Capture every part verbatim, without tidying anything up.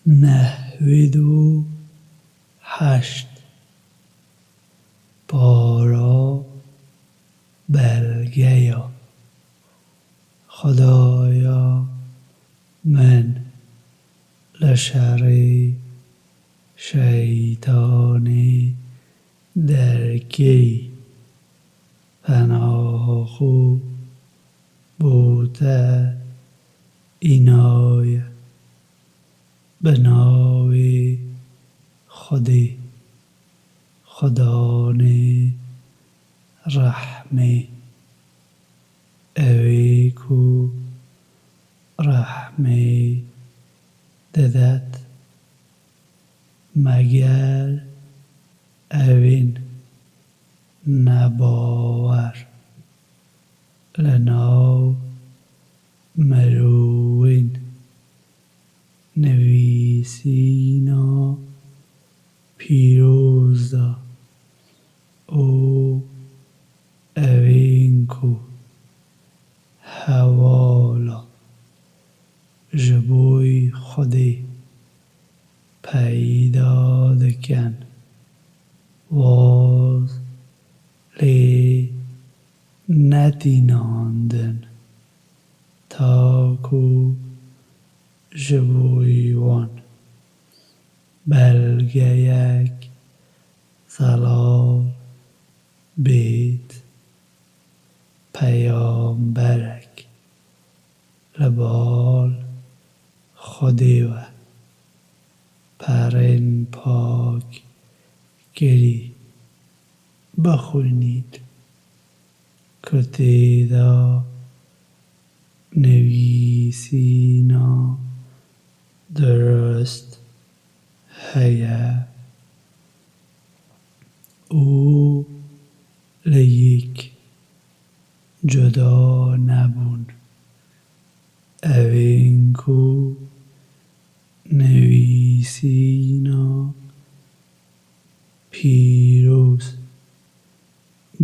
Nehwêd û heşt. Para belgeya. Xwedaya min, li şerê şeytanê derkevî, penaha xwe bo te înaye. Bi navê Xwedê, Xudanê rehmê, ewê ku rehmê didet. Meger evên nebawer li nav mirovên nivîsîna pîroz de û evên ku hevala ji bo Xwedê peyda dikin, waz lê netînandin, ta ku ji bo wan belgeyek zelal bêt, peyamberek li bal Xwedê we perên pak kirî bixwînît, ku tê de nivîsîna dirust heye û li yek cuda nebûn. Evên ku nivîsîna pîroz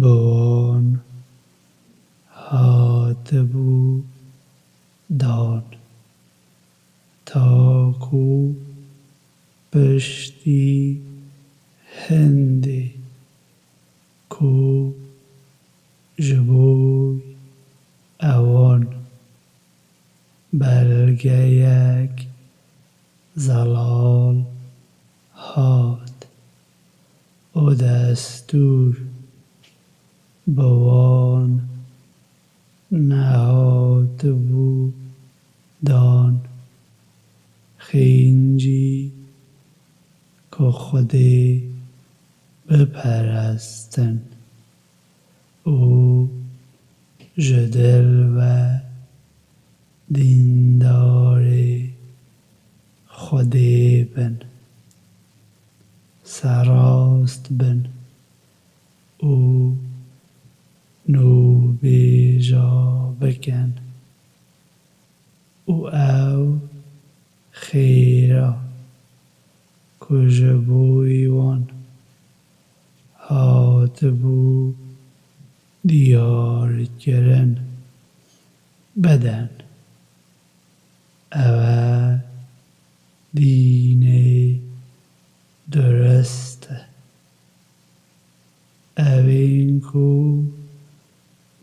bi wan hatibû dan, ta ku piştî hindê ku ji bo ewan belgeyek zelal hat û destûr bi wan nehatibû dan, xêncî ku Xwedê biperestin û ji dil ve dîndarê Xwedê bin, serast bin û nûbêja bikin û ew xêra ku ji bo wan hatibû diyarkirin bidin. Ew e dînê durist e. Evên ku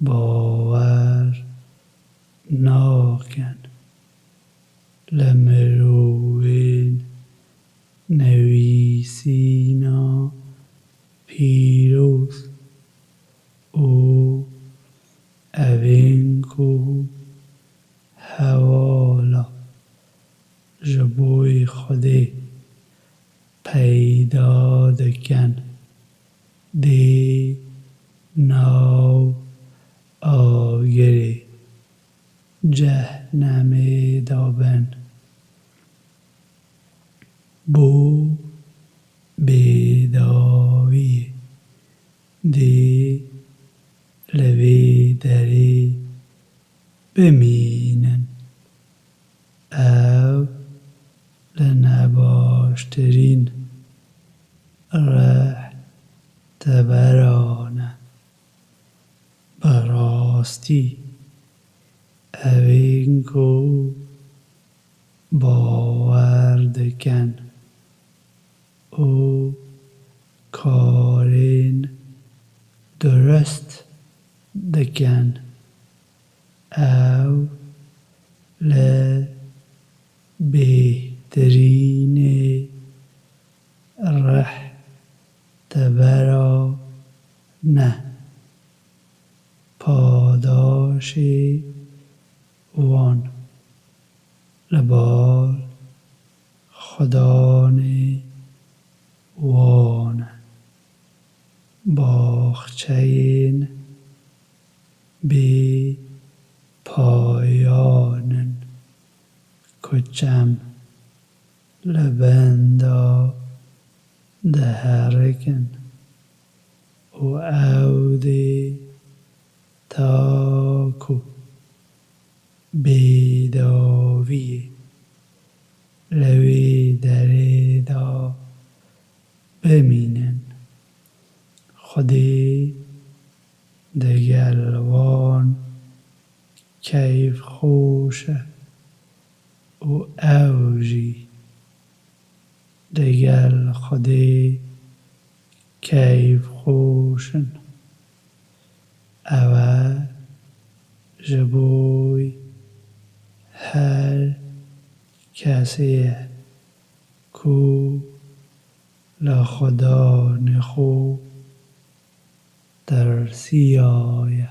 bawer nakin li mirovên nivîsîna pîroz û evên ku hevala ji bo Xwedê peyda dikin, dê nav agirê cehnemê de bin. Bo bêdawiyê dê li vê derê bimînin. Ev li nebaştirîn rêhteberan e. Bi rastî, evên ku bawer dikin, dikin û karên durust dikin. Ew li bêhtirînê rih tebera ne. Padaşê wan li bar Xudanê wan e. Baxçeyên bê payan in ku çem li benda diherikin û ew dê ta ku bêdaviyê li wê derê de bimînin. Xwedê digel wan keyfxweş e û ew jî digel Xwedê keyfxweş in. Ew e ji bo her kesê ye ku li Xudanê xwe tirsiyaye.